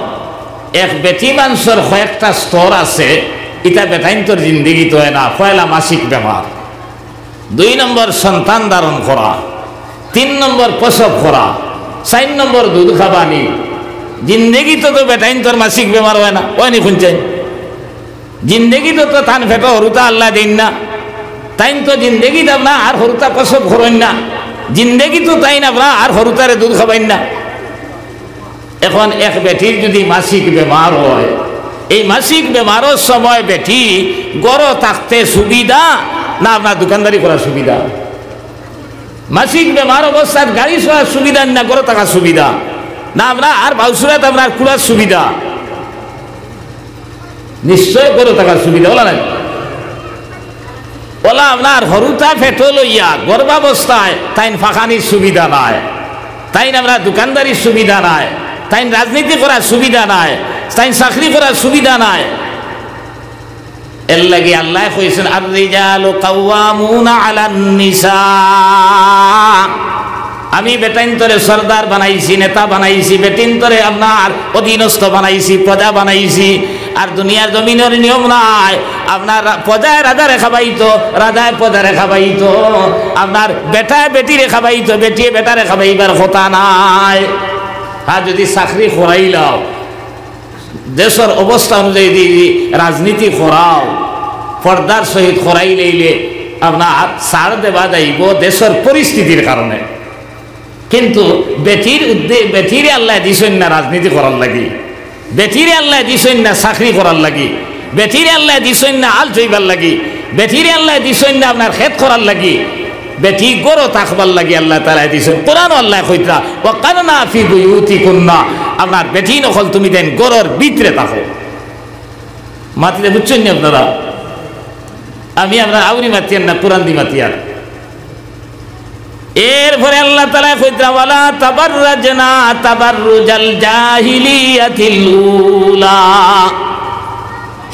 এক বেটি মানষর কয়েকটা স্তর আছে, ইতা বেটাইন্তর জিন্দেগিত অয় না। পয়লা মাসিক বেমার, দুই নম্বর সন্তান ধারণ করা, তিন নম্বর প্রসব করা, চাইর নম্বর দুধ খাবানি। জিন্দেগিত তো বেটাইন্তর মাসিক বেমার অয় না, অয় নি কুনটায়? জিন্দেগিত তো তান পেটো হুরুতা আল্লায় দেইন না, তাইন তো জিন্দেগিত আপনার আর হুরুতা প্রসব করইন না, জিন্দেগিত তাইন আপনার আর হুরুতারে দুধ খাবাইন না। এখন এক বেটির যদি মাসিক বেমার অয়, এই মাসিক বেমারর সময় বেটি ঘরো থাকতে সুবিধা না আপনার দোকানদারি করার সুবিধা? মাসিক বেমার অবস্থাত গাড়ি চড়ার সুবিধা না ঘরো থাকার সুবিধা? না আপনার আর বাউসুরাত আপনার কুড়ার সুবিধা? নিশ্চয় ঘরো থাকার সুবিধা, অলা নায়? অলা আপনার হুরুতা পেটো লইয়া গর্ভাবস্থায় তাইন ফাখানির সুবিধা নাই, তাইন আপনার দোকানদারির সুবিধা নাই, তাইন রাজনীতি করার সুবিধা নাই, তাইন চাকরি করার সুবিধা নাই। এর লাগি আল্লায় কইছইন, "আর রিজালু কাওয়ামুনা আলান নিসা।" আমি বেটাইন্তরে সর্দার বানাইছি, নেতা বানাইছি, বেটিন্তরে আপনার অধীনস্থ বানাইছি, প্রজা বানাইছি। আর দুনিয়ার জমিনর নিয়ম নায়, আপনার রা-, প্রজায় রাজারে খাবাইতো, রাজায় প্রজারে খাবাইতো, আপনার বেটায় বেটিরে খাবাইতো, বেটিয়ে বেটারে খাবাইবার কথা নায়। আর যদি চাকরি করাইলাও, দেশর অবস্থা অনুযায়ী যদি রাজনীতি করাও, পর্দার সহিত করাইলাইলে আপনার ছাড় দেওয়া যাইবো দেশর পরিস্থিতির কারণে। কিন্তু বেটির উদ্দে-, বেটিরে আল্লায় দিছইন না রাজনীতি করার লাগি, বেটিরে আল্লায় দিছইন না চাকরি করার লাগি, বেটিরে আল্লায় দিছইন না আল চইবার লাগি, বেটিরে আল্লায় দিছইন না আপনার খেত করার লাগি। বেটি ঘরো থাকবার লাগি আল্লাহ তাআলায় দিছইন। কোরআনো আল্লায় কইতরা, "ওয়াকারনা ফি বুয়ুতিকুন্না", আপনার বেটিন অকল তুমি তাইন ঘরর ভিতরে থাকো। মাতিলে বুঝছইন নি আপনারা? আমি আপনার আউরি মাতিয়ার না, কোরআন দি মাতিয়ার। এরপরে আল্লাহ তাআলায় কইতরা, "ওয়ালা তাবাররাজনা তাবাররুজাল জাহিলিয়াতিল উলা।"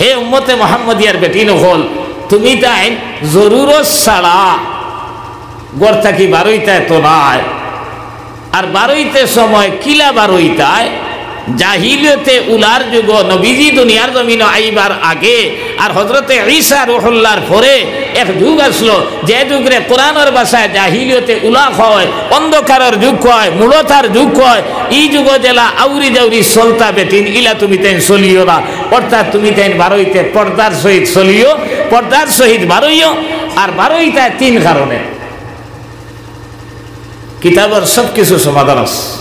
হে উম্মতে মুহাম্মদিয়ার বেটিন অকল, তুমি তাইন জরুরত ছাড়া ঘর থাকি বারইতায় তো নায়। আর বারইতে সময় কিলা বারইতায়? জাহিলিয়তে উলার যুগো, নবীজি দুনিয়ার জমিনো আইবার আগে আর হযরতে ঈসা রুহুল্লাহর পরে এক যুগ আছলো, যে যুগরে কোরআনর ভাষায় জাহিলিয়তে উলা কয়, অন্ধকারর যুগ কয়, মূঢ়তার যুগ কয়। ই যুগো যেলা আউরি জাউরি চলতা বেটিন, ইলা তুমি তাইন চলিও না। অর্থাৎ তুমি তাইন বারইতে পর্দার সহিত চলিও, পর্দার সহিত বারইও। আর বারইতায় তিন কারণে। কিতাবর সব কিছু সমাধান আছে।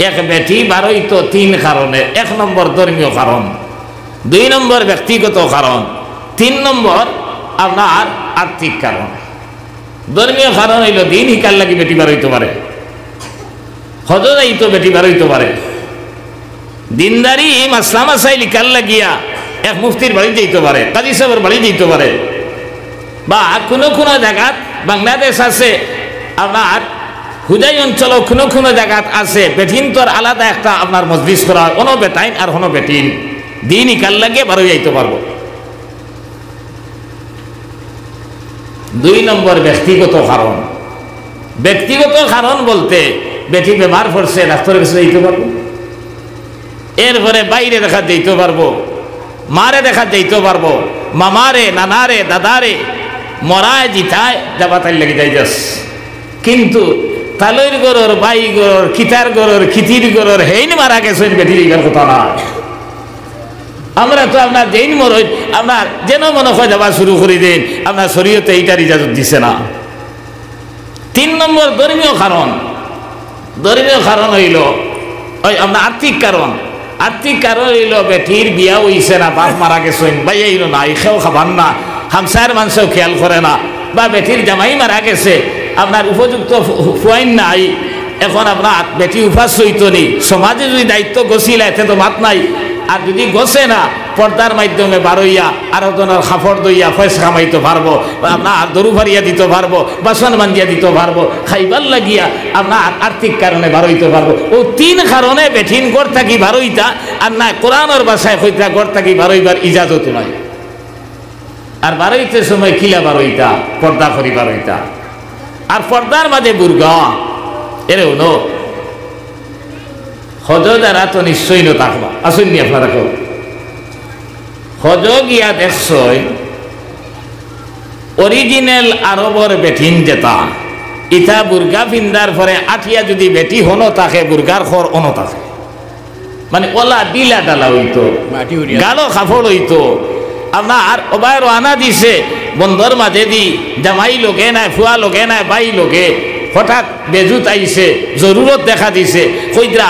এক বেটি বারইতো তিন কারণে। এক নম্বর ধর্মীয় কারণ, দুই নম্বর ব্যক্তিগত কারণ, তিন নম্বর আপনার আর্থিক কারণ। ধর্মীয় কারণ অইলো দিন হিকার লাগি বেটি বার অইতো পারে, হজো যাইতো বেটি বার অইতো পারে, দিনদারি মাসলা মাসাইল হিকার লাগিয়া এক মুফতির বাড়িত যাইতো পারে, কাজী সাবর বাড়িত যাইতো পারে, বা কুনু কুনু জাগাত বাংলাদেশ আছে আপনার হুজাই অঞ্চলো কুনু কুনু জাগাত আছে বেটিন্তর আলাদা একটা আপনার মজলিস করা অয়, অনো বেটাইন আর হনো বেটিন দিন হিকার লাগিয়া বার অইয়া আইতো পারবো। দুই নম্বর ব্যক্তিগত কারণ। ব্যক্তিগত কারণ বলতে বেটি বেমার পড়ছে, ডাক্তরর গেছে যাইতো পারবো, এরপরে ভাইরে দেখাত যাইতো পারবো, মারে দেখাত যাইতো পারবো, মামারে, নানারে, দাদারে, মরায় জিতায় যাবা তাইর লাগি যাইযাস। কিন্তু তালইর ঘরর, বাই ঘরর, কিতার ঘরর, কিতির ঘরর, হেইন মারা গেছইন, বেটি যাইবার কথা না। আমরা তো আপনার যেইন মরইন, আপনার যেন মনে অয় যাবা শুরু করি দেইন, আপনার শরীয়তে ইটার ইজাজত দিছে না। তিন নম্বর ধর্মীয় কারণ। ধর্মীয় কারণ অইলো, ওই আপনার আর্থিক কারণ। আর্থিক কারণ অইলো বেটির বিয়া অইছে না, বাপ মারা গেছইন, ভাইয়াইনও নাই, কেউ খাবার না, হামসার মানষেও খেয়াল করে না, বা বেটির জামাই মারা গেছে, আপনার উপযুক্ত ফু-, ফুয়াইন নাই, এখন আপনার বেটি উপাস অইতো নি, সমাজে যদি দায়িত্ব গছিলায় তে তো মাত নাই, আর যদি গছে না, পর্দার মাধ্যমে বার অইয়া আরো জনর কাপড় ধইয়া পয়সা কামাইতো পারবো, আপনার দরু ফারিয়া দিতো পারবো, বাসন মাঞ্জিয়া দিতো পারবো, খাইবার লাগিয়া আপনার আর্থিক কারণে বার অইতো পারবো। অউ তিন কারণে বেটিন ঘর থাকি বার অইতা, আর না কোরআনর ভাষায় কইতা ঘর থাকি বার অইবার ইজাজত নাই। আর বার অইতে সময় কিলা বার অইতা, পর্দা করি বার অইতা। আর পর্দার মাঝে বুরকা, এরে হুনো, হজো যারা তো নিশ্চয়ই নু থাকবা, আছইন নি আপনারা কেউ? হজো গিয়া দেখছইন, original আরবর বেটিন যেটা, ইটা বুরকা ফিন্দার পরে আটিয়া যদি বেটি হনো থাকে, বুরকার খর অনো থাকে। মানে ওলা ঢিলা ঢালা অইতো, মাটি উড়িয়া। গালো কাপড় অইতো। আপনার ওবায় রওয়ানা দিছে, বন্দর মাঝেদি জামাই লগে নাই, ফুয়া লগে নাই, ভাই লগে, হঠাৎ বেজুত আইছে, জরুরত দেখা দিছে, কইতরা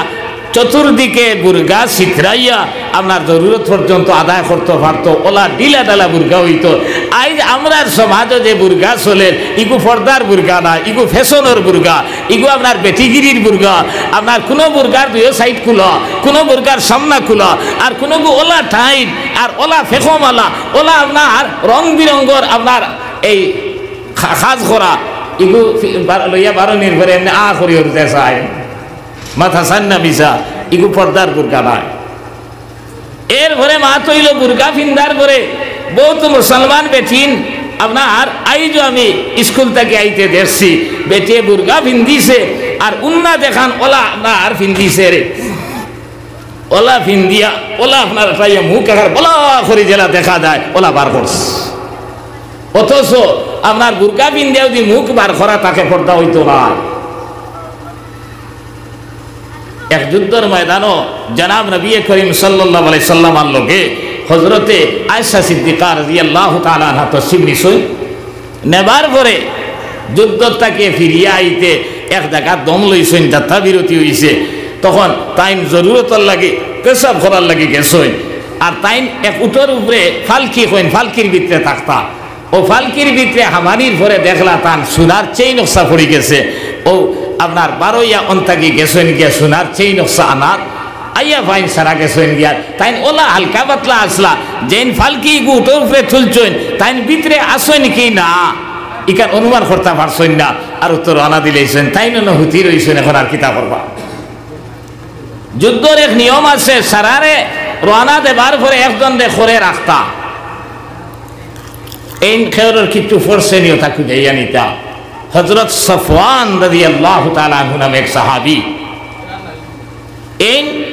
চতুর্দিকে বুরকা ছিতরাইয়া আপনার জরুরত পর্যন্ত আদায় করতো পারতো, ওলা ঢিলা ঢালা বুরকা অইতো। আইজ আমরার সমাজো যে বুরকা চলের, ইগু পর্দার বুরকা না, ইগু ফ্যাশনর বুরকা, ইগু আপনার বেটিগিরির বুরকা। আপনার কুনু বুরকার দুইও সাইড খুলা, কুনু বুরকার সামনা খুলা, আর কুনুগু ওলা টাইট, আর ওলা ফেকমালা, ওলা আপনার রং বিরঙ্গর আপনার এই খা-, খাজ করা, ইগু ফি-, বার-, লইয়া বারনির পরে এমনে আ করি হরতে চায়। মাথা সান্না মিশা, ইগু পর্দার বুরকা নায়। এরপরে মাত অইলো বুরকা ফিন্দার পরে বউত মুসলমান বেটিন, আপনার আইজও আমি স্কুল থাকি আইতে দেখছি, বেটিয়ে বুরকা ফিন্দিছে, আর উন্না দেখান ওলা আপনার ফিন্দিছে রে। ওলা ফিন্দিয়া, ওলা আপনার একটা ইয়ে মুখ একার বলা করি যেলা দেখা যায়, ওলা বার করছে। অথচ আপনার বুরকা ফিন্দিয়া যদি মুখ বার করা থাকে, পর্দা অইতো না। এক যুদ্ধর ময়দানো জনাব নবী করিম সাল্লাল্লাহু আলাইহি সাল্লামর লগে হযরতে আয়েশা সিদ্দিকা রাদিয়াল্লাহু তাআলা আনহা তশরিফ নিছইন। নেবার পরে যুদ্ধ থাকি ফিরিয়া আইতে এক জাগাত দম লইছইন, যাত্রা বিরতি অইছে। তখন তাইন জরুরতর লাগি, পেশাব করার লাগি গেছইন। আর তাইন এক উটর উপরে ফালকি কইন, ফালকির ভিতরে থাকতা। অউ ফালকির ভিতরে হামানির পরে দেখলা তান সোনার চেইন নকশা পড়ি গেছে। অউ আপনার বারইয়া অন থাকি গেছইন গিয়া সোনার চেইন নকশা আনাত, আইয়া ফাইন সারা গেছইন গিয়া। তাইন ওলা হালকা পাতলা আছলা, যেইন ফালকি ইগু উটর উপরে তুলছইন, তাইন ভিতরে আছইন কি না, ইখান অনুমান করতা পারছইন না। আর উত্তর রওয়ানা দিলাইছইন, তাইন অনো হুতি রইছইন, এখন আর কিতা করবা? যুদ্ধর এক নিয়ম আছে, সারারে রওয়ানা দেবার পরে একজনরে খরে রাখতা। এইন খেয়রর কিচ্ছু ফরসে নিয়তা খুঁজাইয়া নিতা। হযরত সফওয়ান রাদিয়াল্লাহু তাআলা আনহু নামে এক সাহাবী। এইন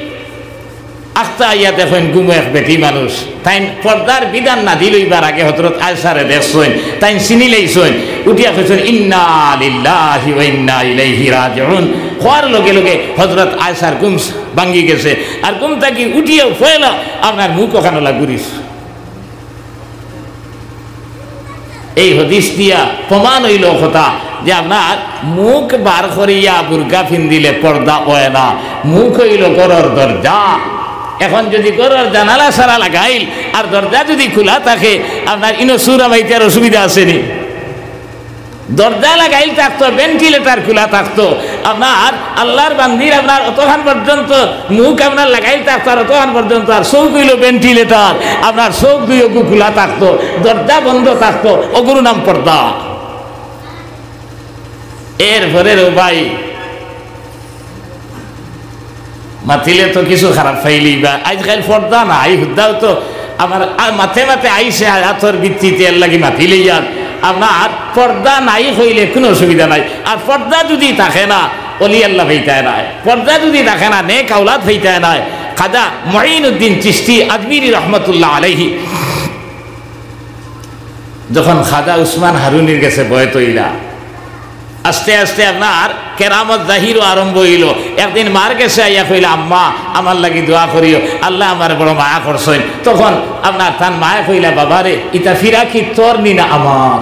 আখতা আইয়া দেখইন ঘুমো এক বেটি মানুষ। তাইন পর্দার বিধান নাজিল অইবার আগে হযরত আয়েশারে দেখছইন, তাইন চিনিলাইছইন, উঠিয়া কইছইন, "ইন্না লিল্লাহি ওয়া ইন্না ইলাইহি রাজিউন।" কওয়ার লগে লগে হযরত আয়েশার ঘুম ভাঙ্গি গেছে। আর ঘুম থাকি উঠিয়া পয়লা আপনার মুখ অখান ওলা ঘুরিছ। এই হাদিস দিয়া প্রমাণ অইলো কথা যে আপনার মুখ বার করিয়া বুরকা ফিন্দিলে পর্দা অয় না। মুখ অইলো ঘরর দরজা। এখন যুদি ঘরর জানালা সারা লাগাইল আর দরজা যুদি খুলা থাকে, আপনার ইনো চুর হামাইতে আর অসুবিধা আছে নি? দরজা লাগাইল থাকতো, ভেন্টিলেটর খুলা থাকতো, আপনার আল্লার বান্দির আপনার অতখান পর্যন্ত মুখ আপনার লাগাইল থাকতো, আর অতখান পর্যন্ত আর চউখ অইলো ভেন্টিলেটর, আপনার চউখ দুইওগু খুলা থাকতো, দরজা বন্ধ থাকতো, অগুর নাম পর্দা। এরপরে রে ভাই, মাতিলে তো কিছু খারাপ পাইলিবা। আইজকাইল পর্দা নাই, হুদ্দাও তো আমার আ-, মাতে মাতে আইছে আয়াতর ভিত্তিতে, এরলাগি মাতিলে ইয়ার। আপনার পর্দা নাই কইলে কুনু অসুবিধা নাই। আর পর্দা যুদি থাকে না, অলি আল্লা পাইতায় নায়। পর্দা যুদি থাকে না, নেক আওলাদ পাইতায় নায়। খাজা মঈনুদ্দিন চিশতি আজমিরি রহমতুল্লাহ আলাইহি যখন খাজা উসমান হারুনির গেছে বয়ত অইলা, আস্তে আস্তে আপনার কেরামত জাহির আরম্ভ অইলো। একদিন মার গেছে আইয়া কইলা, "আম্মা, আমার লাগি দোয়া করিও, আল্লায় আমারে বড় মায়া করছইন।" তখন আপনার তান মায়ে কইলা, "বাবারে, ইতা ফিরাকি তোর নি না আমার?"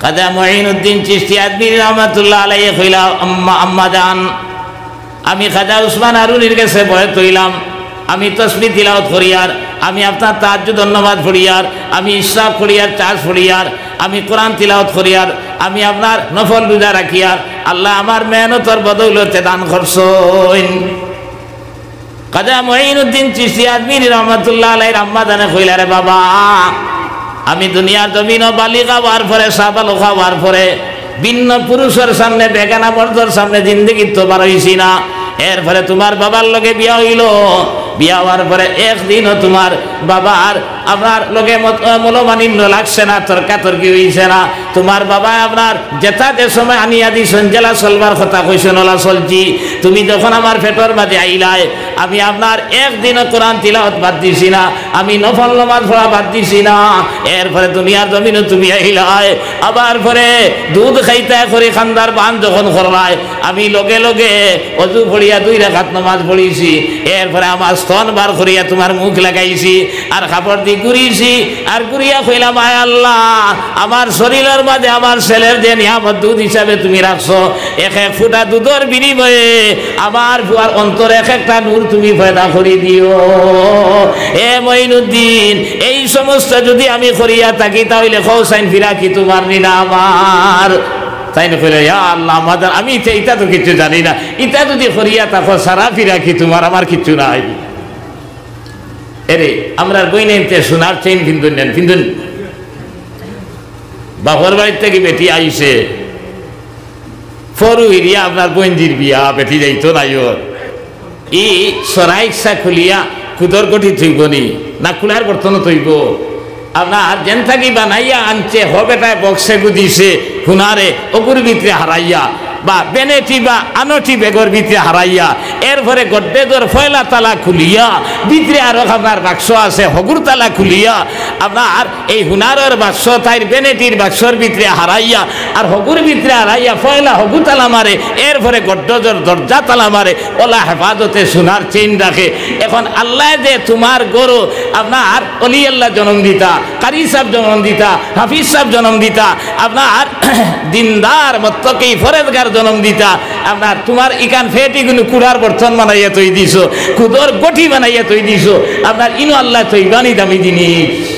খাজা মঈনুদ্দিন চিশতি আজমিরি রহমাতুল্লাহ আলাইহি কইলা, "আম্মা, আম্মা জান, আমি খাজা উসমান হারুনির গেছে বয়ত অইলাম, আমি তসবি তিলাওত করিয়ার, আমি আপনার তাহাজ্জুদর নামাজ পড়িয়ার, আমি ইশরাক পড়িয়ার, চাষ পড়িয়ার, আমি কোরআন তিলাওত করিয়ার, আমি আপনার নফল রোজা রাখিয়ার, আল্লায় আমার মেহনতর বদৌলতে দান করছইন।" খাজা মঈনুদ্দিন চিশতি আজমিরি রহমাতুল্লাহ আলাইহির আম্মা জানে কইলা, "রে বাবা, আমি দুনিয়ার জমিনো বালিগা অওয়ার পরে, সাবালক অওয়ার পরে, ভিন্ন পুরুষর সামনে, বেগানা মর্দর সামনে জিন্দেগিত বার অইছি না। এরপরে তুমার বাবার লগে বিয়া অইলো, বিয়া অওয়ার পরে একদিনও তুমার বাবার আপনার লগে মত-, মনোমালিন্য লাগছে না, তর্কাতর্কি অইছে না। তুমার বাবায় আপনার যেতা যে সময় আনিয়া দিছইন, যেলা চলবার কথা কইছইন, অলা চলছি। তুমি যখন আমার পেটর মাঝে আইলায়, আমি আপনার একদিনও কোরআন তিলাওত বাদ দিছি না, আমি নফল নামাজ পড়া বাদ দিছি না। এরপরে দুনিয়ার জমিনো তুমি আইলায়, আবার পরে দুধ খাইতায় করি খান্দার বান যখন করলায়, আমি লগে লগে অজু পড়িয়া দুই রাকাত নামাজ পড়ছি, এরপরে আমার স্তন বার করিয়া তুমার মুখ লাগাইছি, আর কাপড় দি গুরিছি, আর গুরিয়া কইলাম, 'আয় আল্লাহ, আমার শরীলর মাঝে আমার ছেলের যে নিয়ামত দুধ হিসাবে তুমি রাখছো, এক এক ফুটা দুধর বিনিময়ে আমার ফুয়ার অন্তরে এক একটা নূর তুমি পয়দা করি দিও।'" এ মঈনুদ্দিন, এই সমস্ত যুদি আমি করিয়া থাকি, তা অইলে কও চাইন ফিরাকি তুমার নি না আমার? তাইন কইলা, "ইয়া আল্লাহ, আমাদের, আমি ইতা, ইতা তো কিচ্ছু জানি না, ইতা যুদি করিয়া থাকো, সারা ফিরাকি তুমার, আমার কিচ্ছু নাই।" এরে, আমরার বইনাইন্তে সোনার চেইন পিন্দইন না, পিন্দইন? বাপর বাড়ির থাকি বেটি আইছে, ফরু হিরিয়া আপনার বইনজির বিয়া, বেটি যাইতো নাইও। ই সরাইকসা খুলিয়া কুদর গটি থইবো নি, না কুলার বর্তন থইবো? আপনার যেন থাকি বানাইয়া আনছে, হ বেটায় বক্সে গুদিছে, হুনারে অগুর ভিতরে হারাইয়া, বা বেনেটি বা আনটি বেগর ভিতরে হারাইয়া, এরপরে গড্ডেজর পয়লা তালা খুলিয়া, ভিতরে আরো আপনার বাক্স আছে, হগুর তালা খুলিয়া, আপনার এই হুনারর বাক্স তাইর বেনেটির বাক্সর ভিতরে হারাইয়া, আর হগুর ভিতরে হারাইয়া, পয়লা হগু তালা মারে, এরপরে গড্ডেজর দরজা তালা মারে, অলা হেফাজতে সোনার চেইন রাখে। এখন আল্লায় যে তুমার ঘরো আপনার অলি আল্লাহ জনম দিতা, কারি সাব জনম দিতা, হাফিজ সাব জনম দিতা, আপনার দিনদার মত্তকি ফরেজগার জনম দিতা, আপনার তুমার ইখান ফেটি কুনু কুড়ার বর্তন বানাইয়া থই দিছো, কুদর গটি বানাইয়া থই দিছো, আপনার ইনো আল্লায় থইবা নি দামি জিনিস?